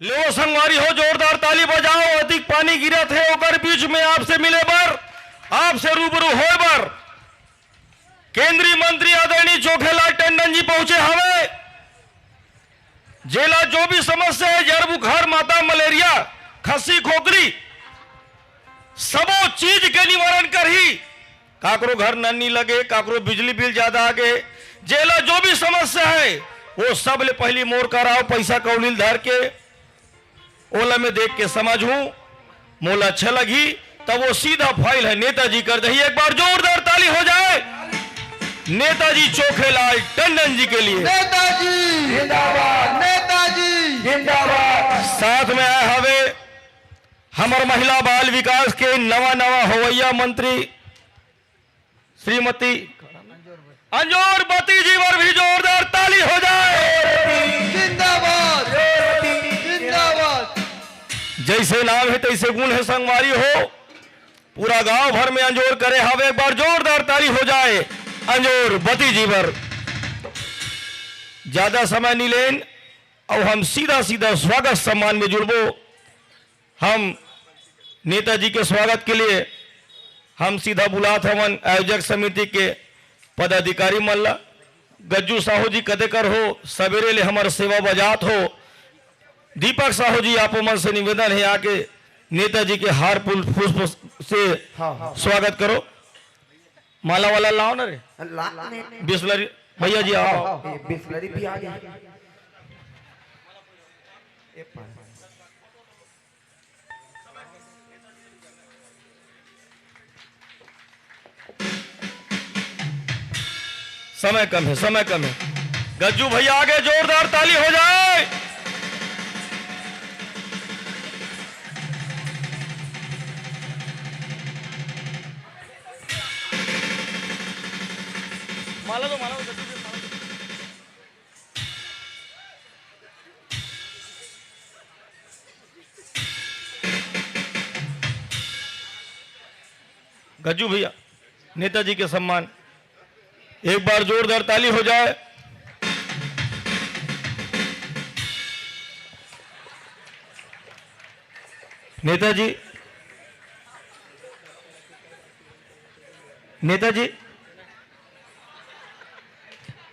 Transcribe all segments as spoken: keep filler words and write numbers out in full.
लेवो संगवारी हो, जोरदार ताली बजाओ। अधिक पानी गिरत हे, ओकर बीच में आपसे मिले बर, आपसे रूबरू होए बर केंद्रीय मंत्री आदरणीय चोखेलाल टंडन जी पहुंचे हवे। जेला जो भी समस्या हे, जर बुखार, माता मलेरिया, खसी खोकरी, सबो चीज के निवारण करही। काकरो घर नल नी लगे, काकरो बिजली बिल ज्यादा आ गे, जेला जो भी समस्या हे, वो सब ले पहिली मोर करा आव, पैसा कौड़ी ल धर के ओला मैं देख के समझहूं, मोला अच्छा लगही, तब वो सीधा फाइल हे नेताजी कर दही। एक बार जोरदार ताली हो जाए नेताजी चोखेलाल टंडन जी के लिए। नेताजी जिंदाबाद, नेताजी जिंदाबाद। साथ में आए हवे हमर महिला बाल विकास के नवा नवा होवैया मंत्री श्रीमती अंजोर बती जी बर भी जोरदार ताली हो जाए। जिंदाबाद, जिंदाबाद। जैसे नाम हे तैसे गुण हे संगवारी हो, पूरा गांव भर में अंजोर करे हवे। एक बार जोरदार ताली हो जाए अंजोर बती जी बर। ज्यादा समय नी लेन, अउ हम सीधा सीधा स्वागत सम्मान में जुड़बो। हम नेताजी के स्वागत के लिए हम सीधा बुलात हवन आयोजक समिति के पदाधिकारी मन ला। गज्जू साहू जी कदे कर हो, सबेरे ले हमर सेवा बजात हो। दीपक साहू जी, आप मन से निवेदन हे, आके नेताजी के हार पुल पुष्प से हाँ, हाँ। स्वागत करो। माला वाला लाओ ना रे। ला, बिस्लरी भैया जी आओ। ए, बिस्लरी भी आ गई। ए, पा- समय कम हे, समय कम हे। गज्जू भैया आगे जोरदार ताली हो जाए। माला दो, माला दो, गज्जू भैया, माला दो। गज्जू भैया, नेताजी के सम्मान, एक बार जोरदार ताली हो जाए। नेताजी, नेताजी,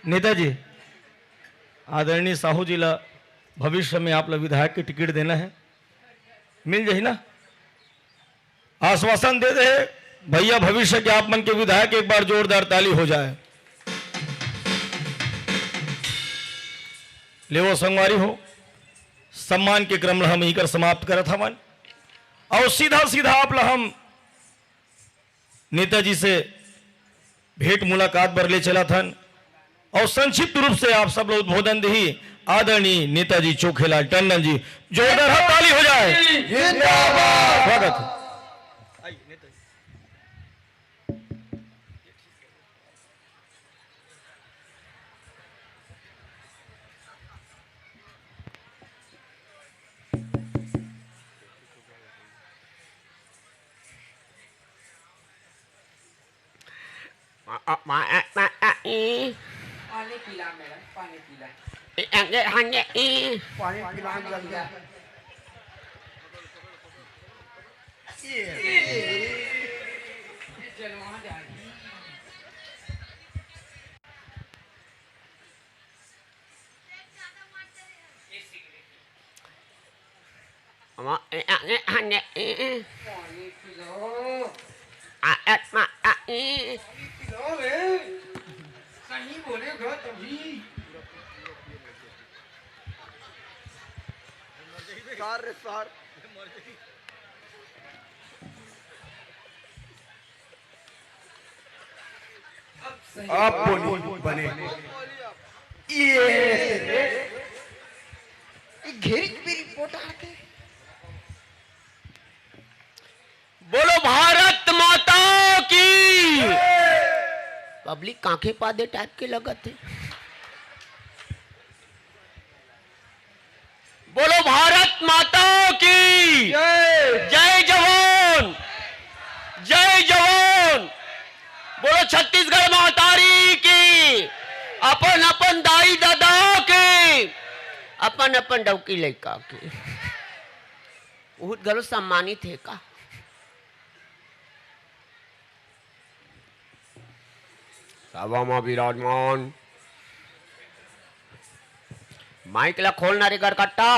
नेताजी, आदरणीय साहू जी ला भविष्य में आप ला विधायक के टिकट देना हे, मिल जाही ना? आश्वासन दे दे हे भैया, भविष्य के आप मन के विधायक, एक बार जोरदार ताली हो जाए। लेवो संगवारी हो, सम्मान के क्रम ला हम इही कर समाप्त करत हवन अउ सीधा सीधा आप ला हम नेताजी से भेंट मुलाकात बर ले चलत हन अउ संक्षिप्त रूप से आप सब ला उद्बोधन दिही आदरणीय नेताजी चोखेलाल टंडन जी। जोरदार हाथ ताली हो जाए। जिंदाबाद। स्वागत हे। मा-, आ-, मा-, आ-, आ-, आ-, ई। पानी पिला मैडम, पानी पिला। ए, अंगे, अंगे, ई। पानी पिला जल्दी। मा-, ए, आ, ए, आ, ने, ए, ए। पानी पिलाओ। आ, ए, मा, आ, ई। पानी पिलाओ रे। सही बोलेगा तभी। सार रे सार। अब बोली बने। ये, ये घेरी के भी रिपोर्ट आते। बोलो भारत माता की। पब्लिक कांखे पादे टाइप के लगत हे। बोलो भारत माता की जय। जय जवान, जय जवान। बोलो छत्तीसगढ़ महतारी की, अपन अपन दाई ददा की। अपन अपन डौकी लइका के। बहुत घलो सम्मानित हे का? सभा म विराजमान, माइक ला खोलना रे गरकट्टा।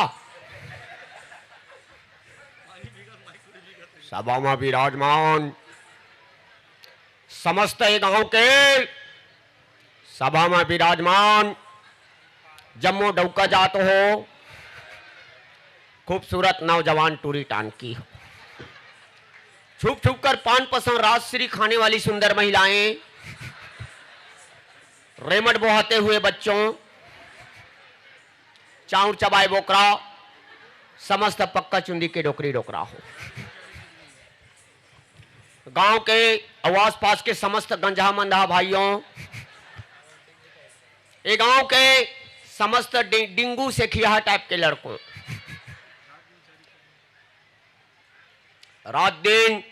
सभा म विराजमान समस्त ए गांव के, सभा म विराजमान जम्मो डौका जात हो, खूबसूरत नौजवान टूरी टांकी हो, छुप छुप कर पान पसंद राजश्री खाने वाली सुंदर महिलाएं, रेमट बोहाते हुए बच्चों, चाउर चबाए बोकरा, समस्त पक्का चुंदी के डोकरी डोकरा हो। गांव के अउ आसपास के समस्त गंजहा मंदहा भाइयों, ये गांव के समस्त डि-, डिंगू से खियाहा टाइप के लड़कों, रात दिन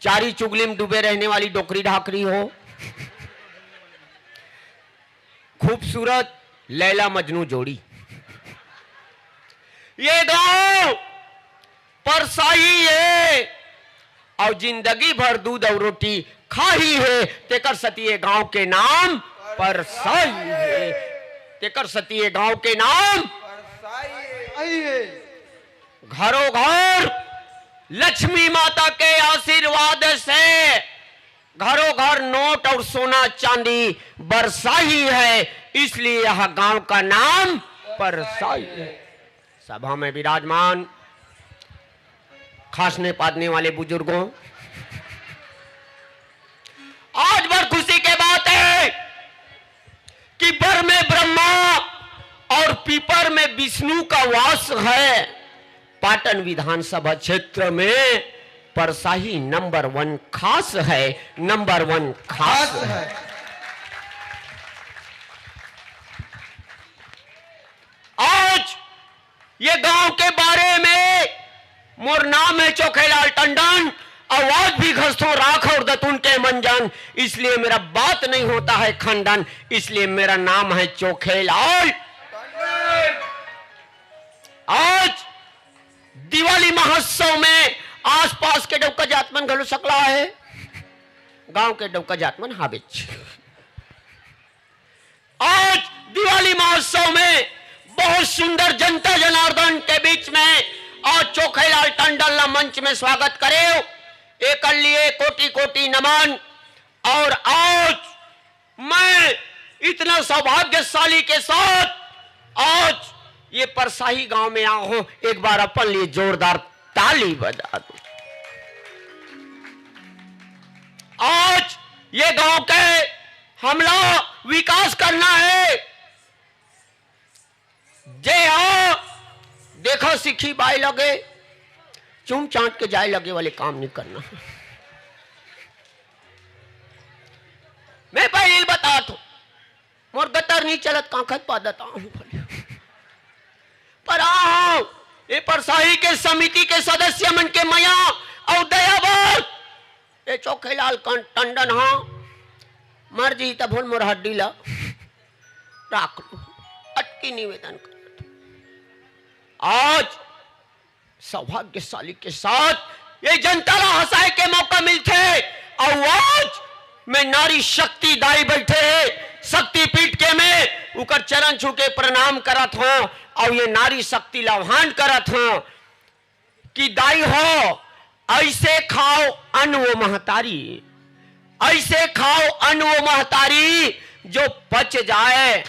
चारी चुगली में डूबे रहने वाली डोकरी ढाकरी हो, खूबसूरत लैला मजनू जोड़ी। ये गांव परसाही हे अउ जिंदगी भर दूध अउ रोटी खाही हे, तेकर सती ये गांव के नाम परसाही हे। तेकर सती ये गांव के नाम परसाही हे। घरों घर लक्ष्मी माता के आशीर्वाद से घरों घर नोट अउ सोना चांदी बरसाही हे, इसलिए यह गांव का नाम परसाही हे। सभा में विराजमान खासने पादने वाले बुजुर्गों, आज बड़ खुशी के बात हे कि बर में ब्रह्मा अउ पीपर में विष्णु का वास हे। पाटन विधानसभा क्षेत्र में परसाही नंबर वन खास हे, नंबर वन खास हे। आज ये गांव के बारे में, मोर नाम हे चोखेलाल टंडन, अउ आज भी घसथों राख अउ दतुन के मंजन, इसलिए मेरा बात नहीं होता है खंडन, इसलिए मेरा नाम हे चोखेलाल। आज दिवाली महोत्सव में आसपास के डौका जात मन घलो सकला हे, गांव के डौका जात मन हावेच। आज दिवाली महोत्सव में बहुत सुंदर जनता जनार्दन के बीच में आज चोखेलाल टंडन ला मंच में स्वागत करेंव, एकर लिए कोटि कोटि नमन। अउ आज मैं इतना सौभाग्यशाली के साथ आज ये परसाही गांव में आया हूं, एक बार अपन लिए जोरदार ताली बजा दो। आज ये गांव के हमला विकास करना हे, जे हा देखा सीखी बाय लगे, चूम चांट के जाय लगे वाले काम नहीं करना। मैं पहिली बतात हूं, मोर गतर नहीं चलत, कांखत पादत आहूं भले। पर आहूं, ए परसाही के समिति के सदस्य मन के मया अउ दया बर, ए चोखेलाल कं-, टंडन हा, मर जी त भोल मोर हड्डी ला राख लू। अटकी निवेदन करत हूं। आज सौभाग्यशाली के साथ ये जनता ला हंसाए के मौका मिलथे। अउ आज मैं नारी शक्ति दाई बैठे हे शक्तिपीठ के, मैं उकर चरण छू के प्रणाम करत हूं अउ ये नारी शक्ति ला आह्वान करत हूं कि दाई हो, ऐसे खाओ अन्न वो महतारी, ऐसे खाओ अन्न वो महतारी जो पच जाए,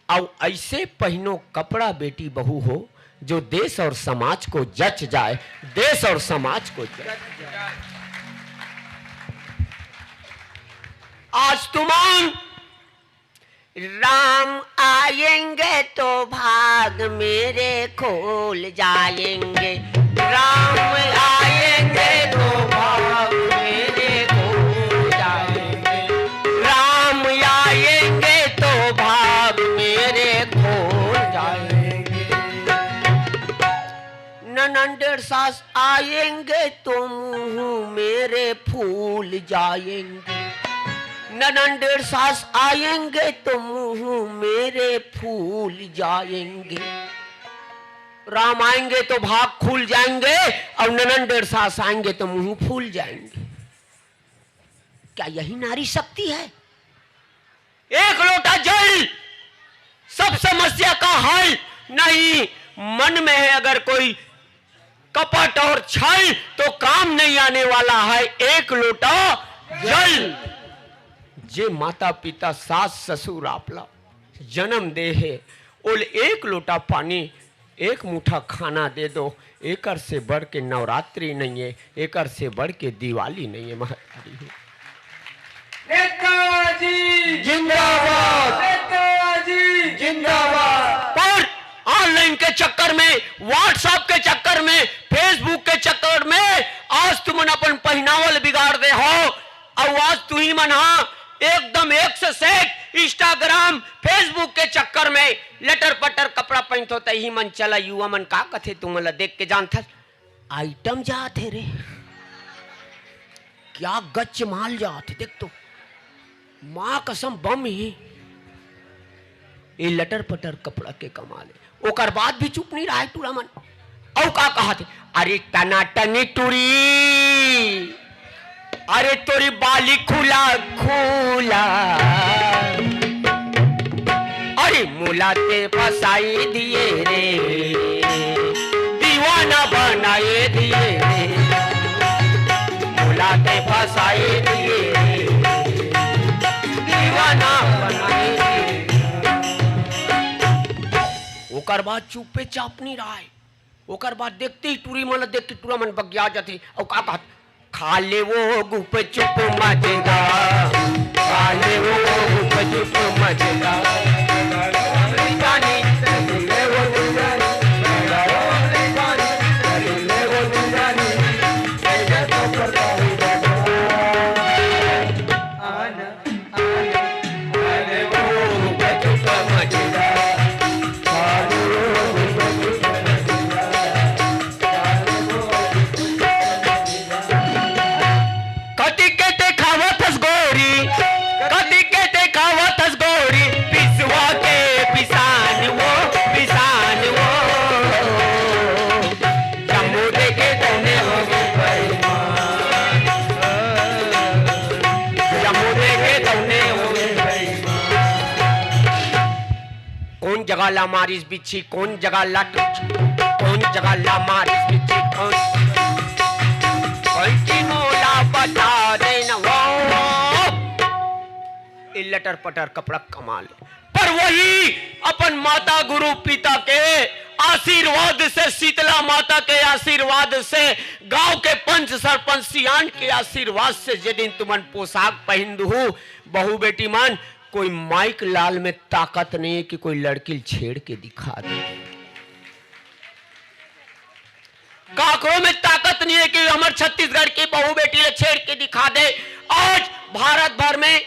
अउ ऐसे पहनो कपड़ा बेटी बहू हो जो देश और समाज को जच जाए, देश और समाज को जच जाए। आज तुमन राम आएंगे तो भाग मेरे खोल जाएंगे। राम आएंगे तो भाग मेरे खोल जाएंगे। राम आएंगे तो भाग मेरे खोल जाएंगे। ननंद डेढ़ सास आएंगे तो मुंह मेरे फूल जाएंगे। ननंद डेढ़ सास आएंगे तो मुंह मेरे फूल जाएंगे। राम आएंगे तो भाग खुल जाएंगे और ननंद डेढ़ सास आएंगे तो मुंह फूल जाएंगे। क्या यही नारी शक्ति है? एक लोटा जल सब समस्या का हल। नहीं, मन में है अगर कोई कपट और छल, तो काम नहीं आने वाला है एक लोटा जल। जे माता पिता, सास ससुर आपला जन्म दे हे, ओल एक लोटा पानी, एक मुठा खाना दे दो, एकर से बढ़ के नवरात्रि नहीं है, एकर से बढ़ के दिवाली नहीं है महतारी हो। नेताजी जिंदाबाद। नेताजी जिंदाबाद। पर online के चक्कर में, WhatsApp के चक्कर में, Facebook के चक्कर में आज तुमन अपन पहनावा ल बिगाड़ दे हो। अउ आज तुही मन हा एकदम एक से सेठ Instagram, Facebook के चक्कर में लटर पटर कपड़ा पहनथो, त इही मन चला युवा मन का कथे, तुमन ला देख के जानथस, item जात हे रे, क्या गच्च माल जात हे, देख तो, माँ कसम बम ही, ये लटर पटर कपड़ा के कमाल हे। ओकर बाद भी चुप नहीं रहा टूरा मन। अउ का कहा थे? अरे टना टनी टूरी, अरे तोरी बाली खुला खुला, अरे मुला ते फसाई दिए रे, दीवाना बनाए दिए रे, मुला ते फसाई दिए रे, दीवाना बनाए दिए। ओकर बाद चुप्पे चाप नहीं रहा है। ओकर बाद देखते ही टूरी मन ला देख के टूरा मन बगिया जाथे। अउ का कहत, खा ले वो गुप चुप मजेदार, खा ले वो गुप चुप मजेदार। कति के ते खावत हस गोरी, कति के ते खावत हस गोरी, पिसवा के पिसान वो, पिसान वो। जम्मू देखे तौने हो गए बेईमान, जम्मू देखे तौने हो गए बेईमान। कौन जगह ला मारिस बिच्छी, कौन जगह ला टूच, कौन जगह ला मारिस बिच्छी, कौन, कौन सी मोला बता देना वो। ये लटर पटर कपड़ा कमाल हे। पर वही अपन माता गुरु पिता के आशीर्वाद से, शीतला माता के आशीर्वाद से, गांव के पंच सरपंच सियान के आशीर्वाद से जे दिन तुमन पोशाक पहन दुहू, बहू बेटी मन, कोई माइक लाल में ताकत नहीं है कि कोई लड़की ल छेड़ के दिखा दे। काकरो में ताकत नहीं है कि हमर छत्तीसगढ़ की बहू बेटी ल छेड़ के दिखा दे। आज भारत भर में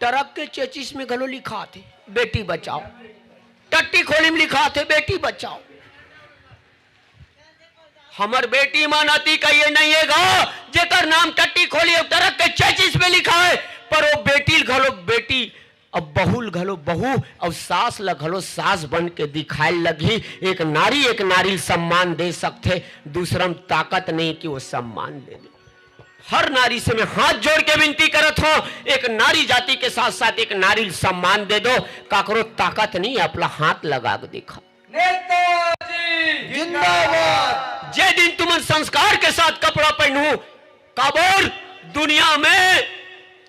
ट्रक के चेचिस में घलो लिखा थे, "बेटी बचाओ।" टट्टी खोली में लिखा थे, "बेटी बचाओ।" हमर बेटी मन अति कहिए नहीं हे गा, जेकर नाम टट्टी खोली अउ ट्रक के चेचिस में लिखा हे, पर वो बेटी घलो बेटी, अब बहू ल घलो बहू अउ सास ल घलो सास बन के दिखाए लगही। एक नारी एक नारी ल सम्मान दे सकथे, दूसरा म ताकत नहीं कि वो सम्मान दे दे। हर नारी से मैं हाथ जोड़ के विनती करत हूँ, एक नारी जाति के साथ साथ एक नारी ल सम्मान दे दो। काकरो ताकत नहीं, अपना हाथ लगा के दिखा। नेताजी जिंदाबाद। जे दिन तुमन संस्कार के साथ कपड़ा पहनहू, काबर दुनिया में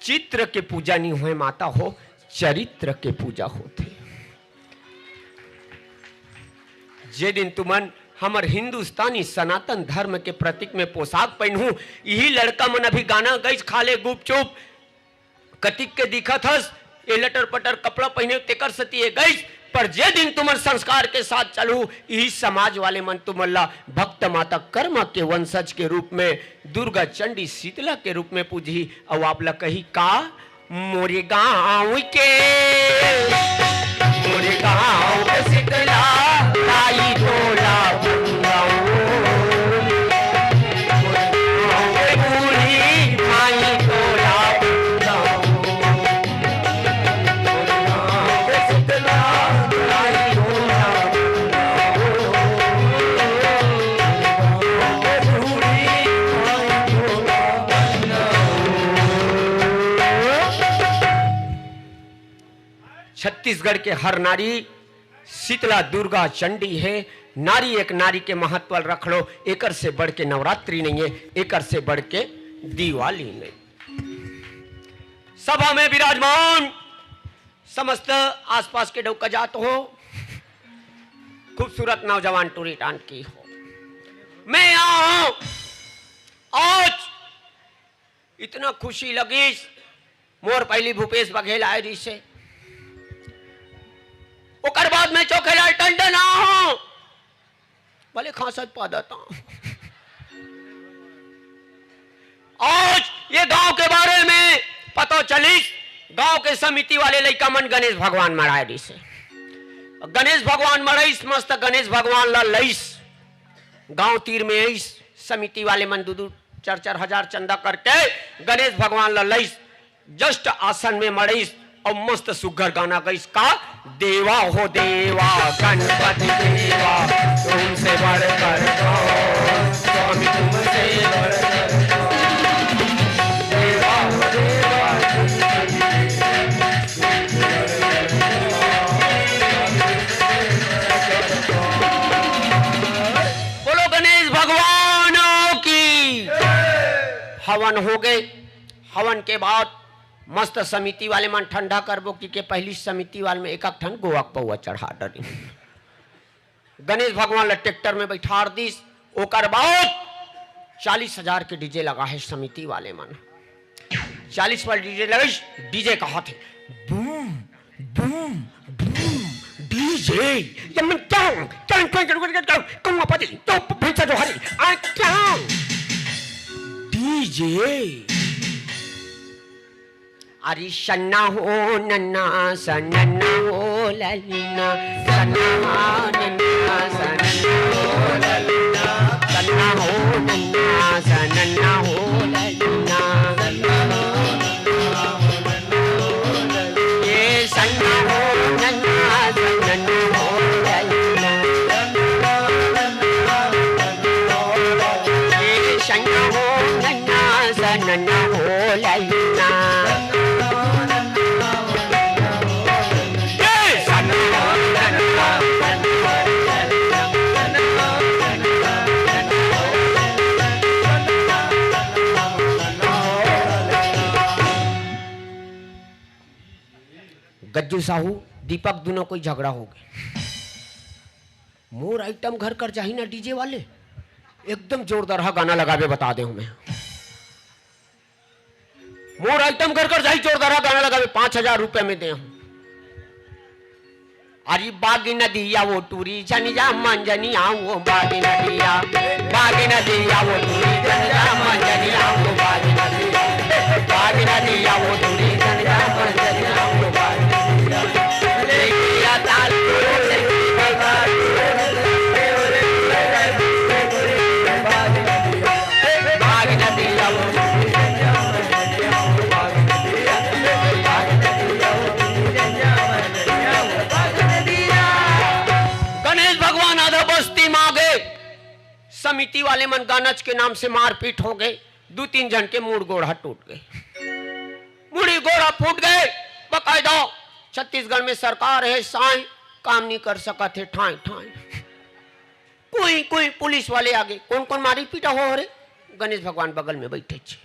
चित्र के पूजा नहीं होए माता हो, चरित्र के पूजा होथे। जे दिन तुमन हमर हिंदुस्तानी सनातन धर्म के प्रतीक में पोशाक पहनहू, इही लड़का मन अभी गाना गइस, "खा ले गुपचुप, कतिक के दिखत हस, ए लटर पटर कपड़ा पहने तेकर सती ए गइस।" पर जे दिन तुमन संस्कार के साथ चलहू, इही समाज वाले मन तुमन ला भक्त माता कर्मा के वंशज के रूप में, दुर्गा चंडी शीतला के रूप में पूजही, अउ आप ला कही का, मोरे गांव के, मोरे गांव के शीतला, ताई ढोला बुलाओ। मोरे गांव के बूढ़ी माई ढोला बुलाओ। मोरे गांव के शीतला, ताई ढोला बुलाओ। छत्तीसगढ़ के हर नारी शीतला दुर्गा चंडी हे। नारी एक नारी के महत्व ल रख लो, एकर से बढ़ के नवरात्रि नइ हे, एकर से बढ़ के दिवाली नइ हे। सभा में विराजमान समस्त आसपास के डउका जात हो, खूबसूरत नौजवान टूरी टांकी हो, मैं यहाँ हूँ। आज इतना खुशी लगिस, मोर पहिली भूपेश बघेल आए रहिसे। ओकर बाद में चोखेलाल टंडन आ हो, भले खांसत पादत आ। आज ये गांव के बारे में पता चलिस, गांव के समिति वाले लइका मन गणेश भगवान मढ़ाए रहिसे। गणेश भगवान मढ़ाइस, मस्त गणेश भगवान ला लइस, गांव तीर में आइस, समिति वाले मन दू दू चार चार हजार चंदा करके गणेश भगवान ला लइस, जस्ट आसन में मड़इस अउ मस्त सुग्घर गाना गइस का, देवा हो देवा गणपति देवा, तुमसे बढ़कर कौन, स्वामी तुमसे बढ़कर कौन। देवा हो देवा गणपति देवा, तुमसे बढ़कर कौन। बोलो गणेश भगवान की। हवन हो गए। हवन के बाद मस्त समिति वाले मन ठंडा करबो कि के पहिली समिति वाले में एक एक ठन गोवा के पौवा चढ़ा डरिन। गणेश भगवान ला ट्रैक्टर में बैठार दिस। ओकर बाद चालीस हजार के डीजे लगा हे समिति वाले मन। चालीस वाला डीजे लगे, डीजे कहा थे, बूम बूम बूम, डीजे। ये मन क्या हो? क्या, क्या, क्या, क्या, क्या, कौआ पति, तो भैंसा जो हरी, आ, क्या? डीजे। अरे सन्ना हो नन्ना, सन्ना हो ललना, सन्ना हो नन्ना, सन्ना हो ललना, सन्ना हो नन्ना, सन्ना हो ललना। ये सन्ना हो नन्ना, सन्ना हो ललना। ये सन्ना हो नन्ना, सन्ना हो ललना। ये सन्ना हो नन्ना, सन्ना हो ललना। गज्जू साहू, दीपक, दूनों कोई झगड़ा हो गए। मोर आइटम घर कर जाही ना डीजे वाले, एकदम जोरदार हा गाना लगावे, बता दे हूँ मैं। मोर आइटम घर कर जाही, जोरदार हा गाना लगावे, पाँच हजार रुपया में दे हूँ। अरे बागी नदिया वो टूरी झनिया मंजनिया वो बागी नदिया, बागी नदिया वो टूरी झनिया मंजनिया वो बागी नदिया, बागी नदिया वो टूरी झनिया मंजनिया वो बागी नदिया। लेकिया ताल बागी नदिया वो टूरी झनिया मंजनिया वो बागी नदिया। गणेश भगवान आधा बस्ती म आ गे। समिति वाले मन गणेश के नाम से मारपीट हो गे। दू तीन झन के मुड़ गोड़ ह टूट गे, मुड़ी गोड़ ह फूट गे। बकायदा छत्तीसगढ़ में सरकार हे, साईं काम नइ कर सकत हे, ठाई ठाई। कोई कोई पुलिस वाले आ गे। कोन कोन मारी पीटा हो रे? गणेश भगवान बगल में बैठे छे।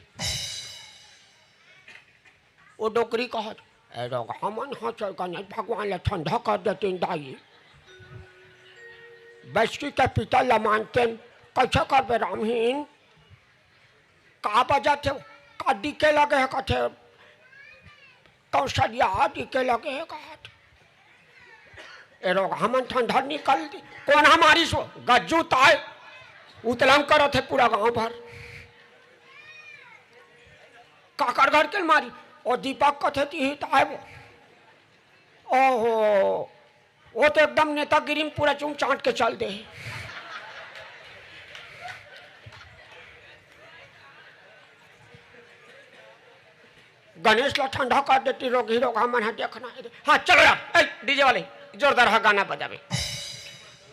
वो डोकरी कहत, "ए रोगहा मन ह चल गणेश भगवान ला ठंडा कर देतिन दाई। बैसकी के पीतल ला मानतेन, कैसे करबे रामहीन? का बजात हे? का डीके लगे हे?" कथे, "कौशल्या डीके लगे हे," कहत। ए रोगहा मन ठंडा निकल दी। कोन ह मारिस वो? गज्जू ताय। उतलंग करत हे पूरा गांव भर। काकर घर के मारी? ओ दीपक कथे तिही ताय वो। ओहो, वो तो एकदम नेतागिरी में पूरा चूम चाट के चल दे। गणेश ला ठंडा कर देती, रोगही रोगहा मन ह देखना हे। हाँ, चलो यार, ए, डीजे वाले, जोरदार हा गाना बजावे,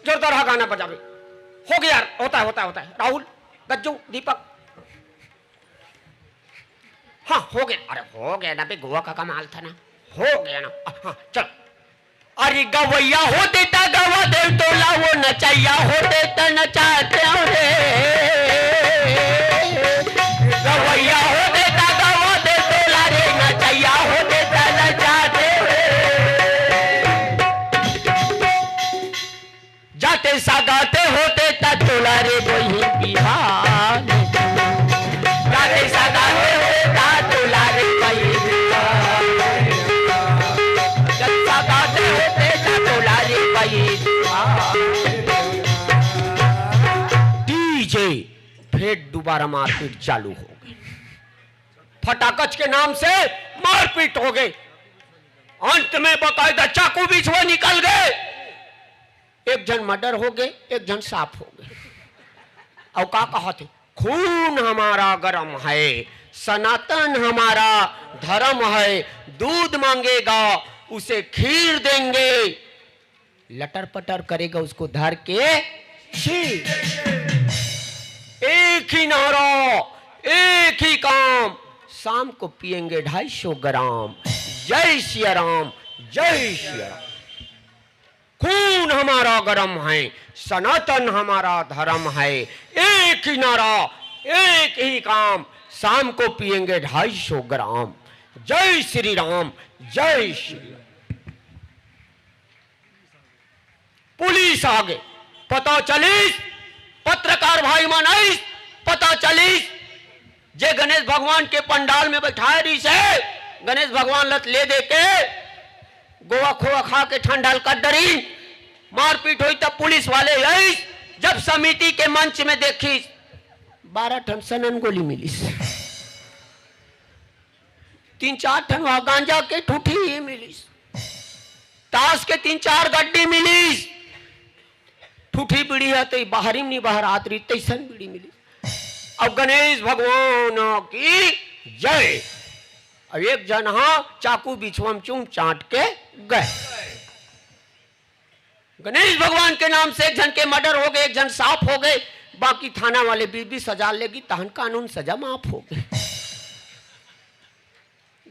जोरदार हा गाना बजावे। हो गया यार, होता है, होता है, होता है। राहुल, गज्जू, दीपक, हाँ, हो गया। अरे, हो गया ना बे, गोवा का कमाल था ना, हो गया ना। हाँ, चल। अरे गवैया होते त गवा दे तोला, वो नचैया होते त नचाते हो रे। गवैया होते त गवा दे तोला रे, नचैया होते त नचाते हो रे। जाते सगाते होते त तोला रे बहिन बिहान। जाते सगाते होते त तोला रे बहिन बिहान। जब सगाते होते त तोला रे बहिन बिहान। डीजे, फिर दोबारा मारपीट चालू हो गई। फटाकच के नाम से मारपीट हो गई। अंत में बकायदा चाकू बिछुआ निकल गए। एक झन मर्डर हो गए, एक झन साफ हो गए। अउ का कहा थे, खून हमारा गरम है, सनातन हमारा धर्म है, दूध मांगेगा उसे खीर देंगे, लटर पटर करेगा उसको धर के छी। एक ही नारा, एक ही काम, शाम को पिएंगे ढाई सौ ग्राम। जय सिया राम, जय सिया राम। खून हमारा गरम है, सनातन हमारा धर्म है। एक ही नारा, एक ही काम, शाम को पिएंगे ढाई सौ ग्राम। जय श्री राम, जय श्री राम। पुलिस आगे, पता चलिस, पत्रकार भाई मन आइस, पता चलिस, जे गणेश भगवान के पंडाल में बैठाए रहिस हे, गणेश भगवान ल ले दे के गोवा खोवा खा के ठंडल कर डरिन, मारपीट होई तब पुलिस वाले आइस, जब समिति के मंच में देखिस, बारह ठन सनन गोली मिलिस, तीन चार ठन वहाँ गांजा के ठूठी ही मिलिस, ताश के तीन चार गड्डी मिलिस, ठूठी बीड़ी है तो बाहरी में नहीं बाहर आत रही, तैसन बीड़ी मिली। अब गणेश भगवान की जय। अब एक झन हा चाकू बिछुआ म चूम चाट के गए। गणेश भगवान के नाम से एक झन के मर्डर हो गए, एक झन साफ हो गए, बाकी थाना वाले बीस बीस हजार लेगी, तहन कानून सजा माफ हो गए।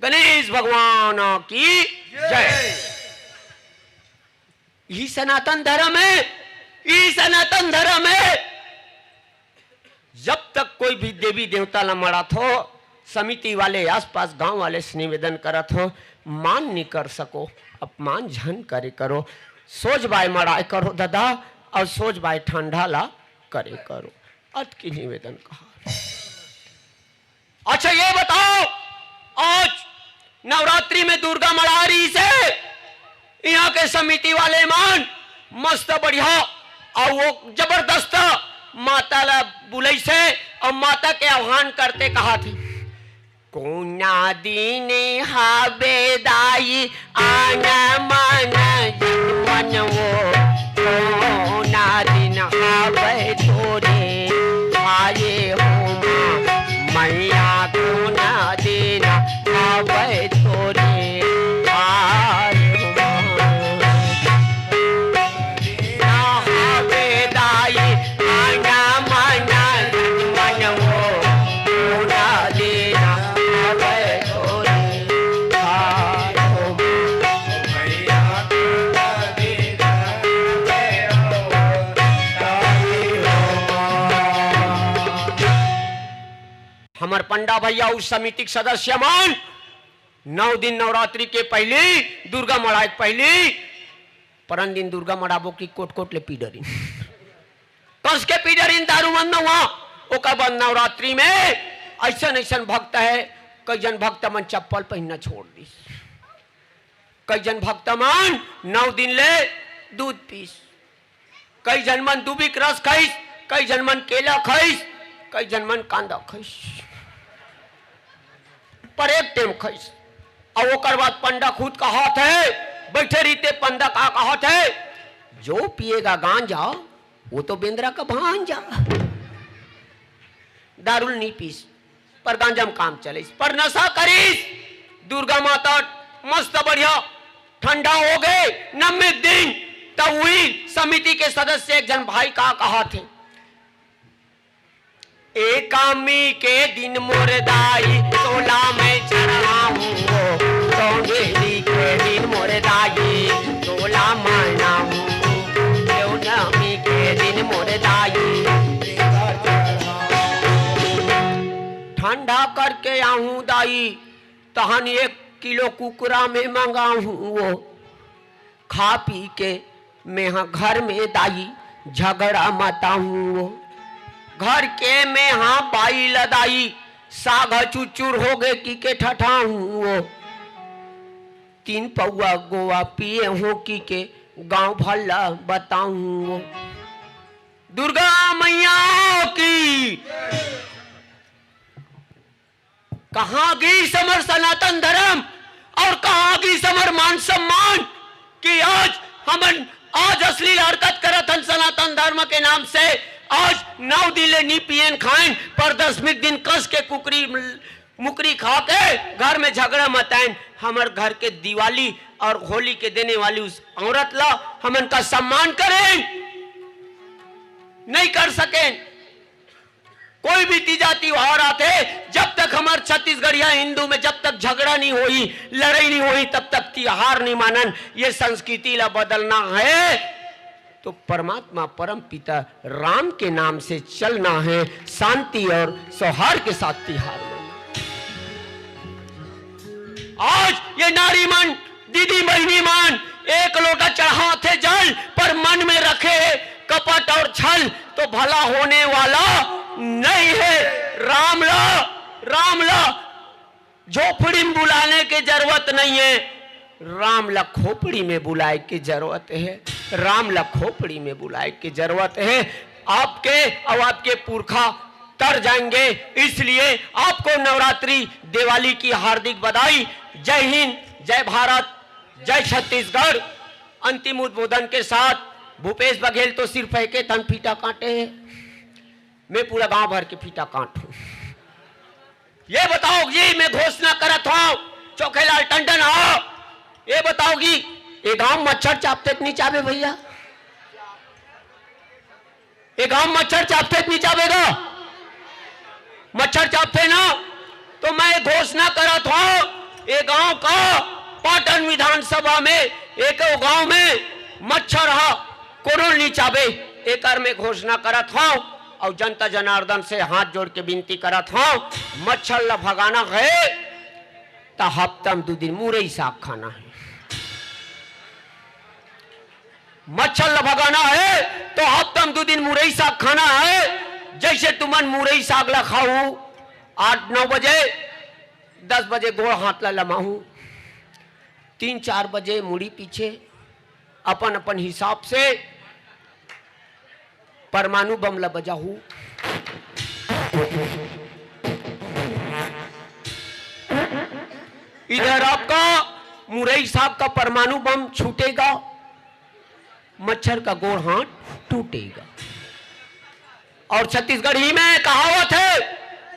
गणेश भगवान की जय। यही सनातन धर्म है, यही सनातन धर्म है। जब तक कोई भी देवी देवता ला मड़ात हो, समिति वाले, आसपास गांव वाले से निवेदन करत हो, मान नहीं कर सको, अपमान झन करे करो, सोज बाय मड़ाए करो दादा, और सोज बाय ठंडा ला करे करो। अतकी निवेदन कहा। अच्छा, ये बताओ, आज नवरात्रि में दुर्गा मड़ा रहिसे, यहाँ के समिति वाले मन मस्त बढ़िया, और वो जबरदस्त माता ला बुलाइसे, और माता के आह्वान करते कहा थे, कोना दिन हावे दाई आना माना जन मन वो, कोना दिन हावे तोरे आए हो माँ, मैया कोना दिन हावे तोरे आए हो माँ। हमर पंडा भैया, उस समिति के सदस्य मन, नौ दिन नवरात्रि के पहली, दुर्गा मड़ाए के पहली, परन दिन दुर्गा मड़ाबो की कोट कोट ले पी डरिन। कस के पी डरिन दारू मन नवा। ओकर बाद नवरात्रि में ऐसन ऐसन भक्त है, कई जन भक्त मन चप्पल पहिनना छोड़ दिस, कई जन भक्त मन नौ दिन ले दूध पीस, कई जन मन दूबी के रस खाइस, कई जन मन केला खाइस, कई जन मन कांदा खाइस, पर एक टाइम खाइस। और ओकर बाद पंडा खुद कहत है, बैठे रहिते पंडा का कहत है, जो पिएगा गांजा, वो तो बेंदरा का भांजा। दारू नहीं पीस, पर गांजा में काम चले, पर नशा करिस। दुर्गा माता मस्त बढ़िया ठंडा हो गए, नब्बे दिन। तब वही समिति के सदस्य एक जन भाई का कहत है, एकामी के दिन मोर दाई, तोला मैं चढ़ाऊंगो। सौंगेली के दिन मोर दाई, तोला ठंडा करके आहूं दाई, तहन एक किलो कुकरा में मंगाहूं वो। खा पी के मेहा घर में दाई झगड़ा मताहूं वो। घर के मेहा बाई ल दाई, साग चुचुर होगे कि के ठठाहूं वो। तीन पौवा गोवा पिए हों कि के गांव भर ल बताहूं वो। दुर्गा मैया की। कहां गिस हमर सनातन धर्म और कहां गिस हमर मान सम्मान कि आज हमन आज अश्लील हरकत करत हन सनातन धर्म के नाम से। आज नौ दिन ले नी पियन खायन, पर दसवीं दिन कस के कुकरी मुकरी खा के घर में झगड़ा मतायन। हमर घर के दिवाली और होली के देने वाली उस औरत ला हमन का सम्मान करें, नहीं कर सकें। कोई भी तीजा तिहार आथे, जब तक हमर छत्तीसगढ़िया हिंदू में जब तक झगड़ा नहीं होई, लड़ाई नहीं होई, तब तक तिहार नहीं मानन। ये संस्कृति ला बदलना है तो परमात्मा परम पिता राम के नाम से चलना है, शांति और सौहार्द के साथ तिहार मनाना। आज ये नारी मन, दीदी बहिनी मन, एक लोटा चढ़ाथे जल, पर मन में रखे कपट और छल, तो भला होने वाला नहीं है। राम ला, राम ला झोपड़ी में बुलाने की जरूरत नहीं है, राम ला खोपड़ी में बुलाए की जरूरत है, राम ला खोपड़ी में बुलाए की जरूरत है। आपके और आपके पुरखा तर जाएंगे, इसलिए आपको नवरात्रि, दिवाली की हार्दिक बधाई। जय हिंद, जय भारत, जय छत्तीसगढ़। अंतिम उद्बोधन के साथ भूपेश बघेल तो सिर फेंके तन फीटा काटे, मैं पूरा गांव भर के फीटा काटूं। ये बताओ जी, मैं घोषणा करत हूं, चोखेलाल टंडन हो, ये बताओ जी, ये गांव मच्छर चापते कि नहीं चाबे भैया? ये गांव मच्छर चापते कि नहीं चाबेगा? मच्छर चापते ना, तो मैं घोषणा करत हूं, ये गांव का पाटन विधानसभा में एक गांव में मच्छर हा कोनो नहीं चाबे, एकर मैं घोषणा करत हूं। और जनता जनार्दन से हाथ जोड़ के विनती करत हूं, मच्छर ला भगाना है तो हफ्ता में दो दिन मुरई साग खाना है। मच्छर ला भगाना है तो हफ्ता में दो दिन मुरई साग खाना है। जैसे तुमन मुरई साग ला खाऊ आठ नौ बजे, दस बजे गोड़ हाथ ला लमाहू, तीन चार बजे मुड़ी पीछे अपन अपन हिसाब से परमाणु बम ला बजाहू। इधर आपका मुरई साहब का परमाणु बम छूटेगा, मच्छर का गोड़ हाथ टूटेगा। और छत्तीसगढ़ी में कहावत है,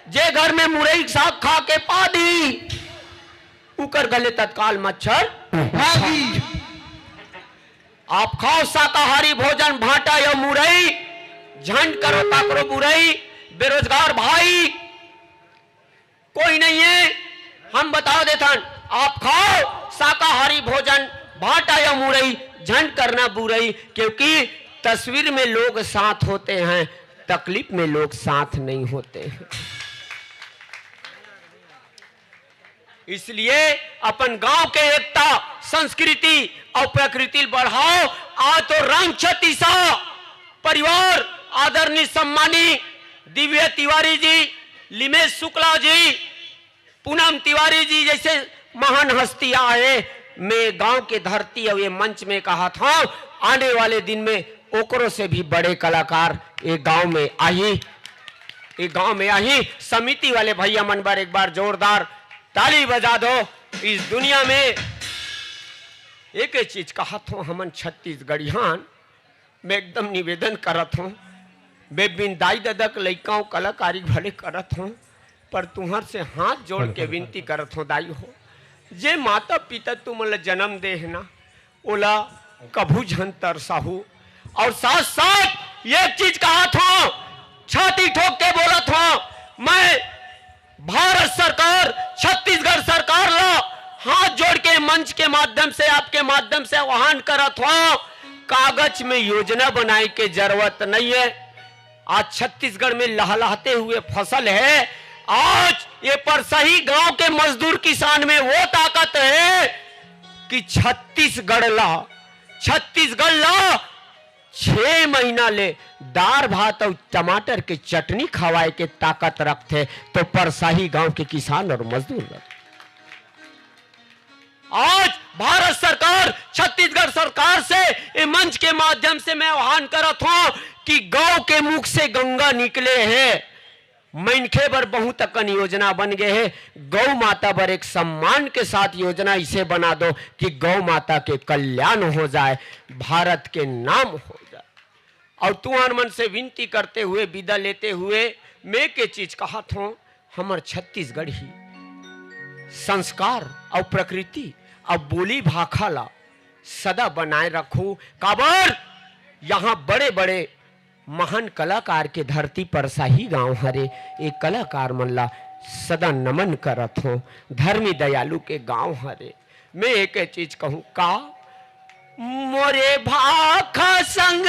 जे घर में मुरई साग खा के पादी, उकर गले तत्काल मच्छर भागी। आप खाओ शाकाहारी भोजन, भांटा या मुरई, झंड करो ताकरो बुरई। बेरोजगार भाई कोई नहीं है, हम बता देथन, आप खाओ शाकाहारी भोजन, भांटा या मुरई, झंड करना बुरई, क्योंकि तस्वीर में लोग साथ होते हैं, तकलीफ में लोग साथ नहीं होते हैं। इसलिए अपन गांव के एकता, संस्कृति और प्रकृति बढ़ाओ। आज तो राम छत्तीसा परिवार, आदरणीय सम्मानी दिव्य तिवारी जी, लिमेश शुक्ला जी, पूनम तिवारी जी जैसे महान हस्तियां आए, मैं गांव के धरती और ये मंच में कहा था, आने वाले दिन में ओकरो से भी बड़े कलाकार ये गांव में आही, ये गांव में आही। समिति वाले भैया मन बर एक बार जोरदार ताली बजा दो। इस दुनिया में एक ही चीज कहा था, हमन छत्तीसगढ़ियान मैं एकदम निवेदन करत हूँ, बेबिन दाई ददा के लइका हूँ, कलाकारी भले करत हूँ, पर तुहर से हाथ जोड़ के विनती करत हूँ दाई हो, जे माता पिता तुमन ल जन्म दे है ना, ओला कभू झन तरसाहू। और साथ साथ एक चीज कहत हूँ, छाती ठोक के बोलत हूँ, मैं भारत सरकार, छत्तीसगढ़ सरकार ला हाथ जोड़ के मंच के माध्यम से, आपके माध्यम से आह्वान करत हूँ, कागज में योजना बनाए के जरूरत नहीं है, आज छत्तीसगढ़ में लहलहाते हुए फसल है। आज ये परसही गांव के मजदूर किसान में वो ताकत है कि छत्तीसगढ़ ला, छत्तीसगढ़ ला छह महीना ले दार भात अउ टमाटर के चटनी खवाए के ताकत रखथे, तो परसाही गांव के किसान और मजदूर रखथे। आज भारत सरकार, छत्तीसगढ़ सरकार से ए मंच के माध्यम से मैं आह्वान करत हूं कि गौ के मुख से गंगा निकले हे। मनखे बर बहुत अकन योजना बन गए हे। गौ माता बर एक सम्मान के साथ योजना इसे बना दो कि गौ माता के कल्याण हो जाए, भारत के नाम हो जाए। और तुहर मन से विनती करते हुए, विदा लेते हुए मैं के चीज कहत हूं, हमर छत्तीसगढ़ी संस्कार और प्रकृति और बोली भाखा ला सदा बनाए रखो। काबर यहां बड़े बड़े महान कलाकार के धरती परसाही गांव हरे। ए कलाकार मन ला सदा नमन करत हो। धर्मी दयालु के गांव हरे। मैं एक चीज कहूं का, मोरे भाखा संग